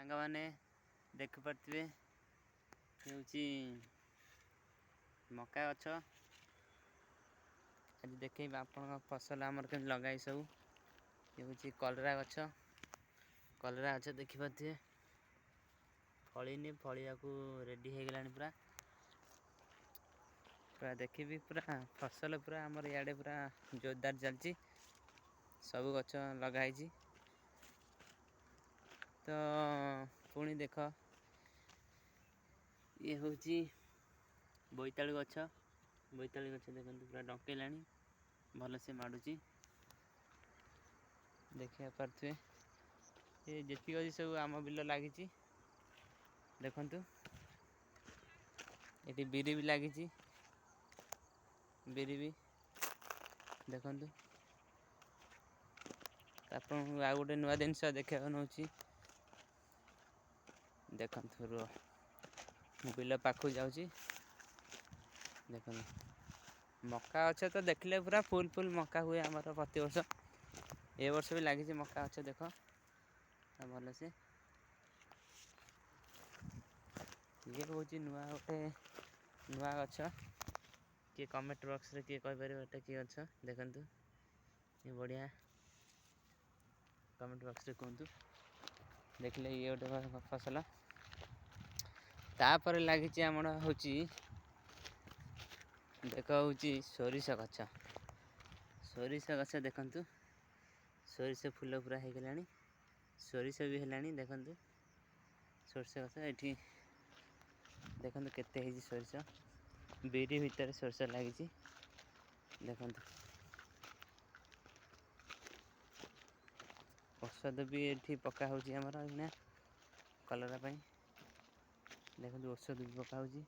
ସାଙ୍ଗମାନେ ଦେଖିପାରୁଥିବେ, ହେଉଛି ମକା ଗଛ। ଆଜି ଦେଖେଇବି ଆପଣଙ୍କ ଫସଲ ଆମର କେମିତି ଲଗାଇ ସବୁ। ଇଏ ହେଉଛି କଲରା ଗଛ। କଲରା ଗଛ ଦେଖିପାରୁଥିବେ, ଫଳିନି, ଫଳିବାକୁ ରେଡ଼ି ହେଇଗଲାଣି ପୁରା। ପୁରା ଦେଖିବି, ପୁରା ଫସଲ ପୁରା ଆମର ଇଆଡ଼େ ପୁରା ଜୋରଦାର ଚାଲିଛି। ସବୁ ଗଛ ଲଗା ହେଇଛି। ତ ପୁଣି ଦେଖ, ଇଏ ହେଉଛି ବୋଇତାଳୁ ଗଛ। ବୋଇତାଳୁ ଗଛ ଦେଖନ୍ତୁ, ପୁରା ଡଙ୍କେଇଲାଣି, ଭଲସେ ମାଡ଼ୁଛି, ଦେଖିବା ପାରୁଥିବେ। ଏ ଯେତିକି ଅଛି ସବୁ ଆମ ବିଲ ଲାଗିଛି। ଦେଖନ୍ତୁ, ଏଠି ବିରି ବି ଲାଗିଛି। ବିରି ବି ଦେଖନ୍ତୁ। ଆପଣଙ୍କୁ ଆଉ ଗୋଟେ ନୂଆ ଜିନିଷ ଦେଖିବାକୁ ନେଉଛି, ଦେଖନ୍ତୁ। ରୁହ, ମୁଁ ବିଲ ପାଖକୁ ଯାଉଛି। ଦେଖନ୍ତୁ, ମକା ଗଛ ତ ଦେଖିଲେ ପୁରା ଫୁଲ ଫୁଲ ମକା ହୁଏ ଆମର ପ୍ରତିବର୍ଷ। ଏ ବର୍ଷ ବି ଲାଗିଛି ମକା ଗଛ, ଦେଖ ଭଲସେ। ଇଏ ହେଉଛି ନୂଆ, ଗୋଟେ ନୂଆ ଗଛ। କିଏ କମେଣ୍ଟ ବକ୍ସରେ କିଏ କହିପାରିବ ଏଟା କିଏ ଗଛ? ଦେଖନ୍ତୁ, ଇଏ ବଢ଼ିଆ। କମେଣ୍ଟ ବକ୍ସରେ କୁହନ୍ତୁ। ଦେଖିଲେ, ଇଏ ଗୋଟେ ଫସଲ। ତାପରେ ଲାଗିଛି ଆମର ହେଉଛି, ଦେଖ, ହେଉଛି ସୋରିଷ ଗଛ। ସୋରିଷ ଗଛ ଦେଖନ୍ତୁ, ସୋରିଷ ଫୁଲ ପୁରା ହେଇଗଲାଣି, ସୋରିଷ ବି ହେଲାଣି। ଦେଖନ୍ତୁ ସୋରିଷ ଗଛ ଏଠି, ଦେଖନ୍ତୁ କେତେ ହେଇଛି ସୋରିଷ। ବିରି ଭିତରେ ସୋରିଷ ଲାଗିଛି, ଦେଖନ୍ତୁ। ଔଷଧ ବି ଏଠି ପକା ହେଉଛି ଆମର ଏଇନା କଲରା ପାଇଁ। ଦେଖନ୍ତୁ, ଔଷଧ ବି ପକା ହେଉଛି।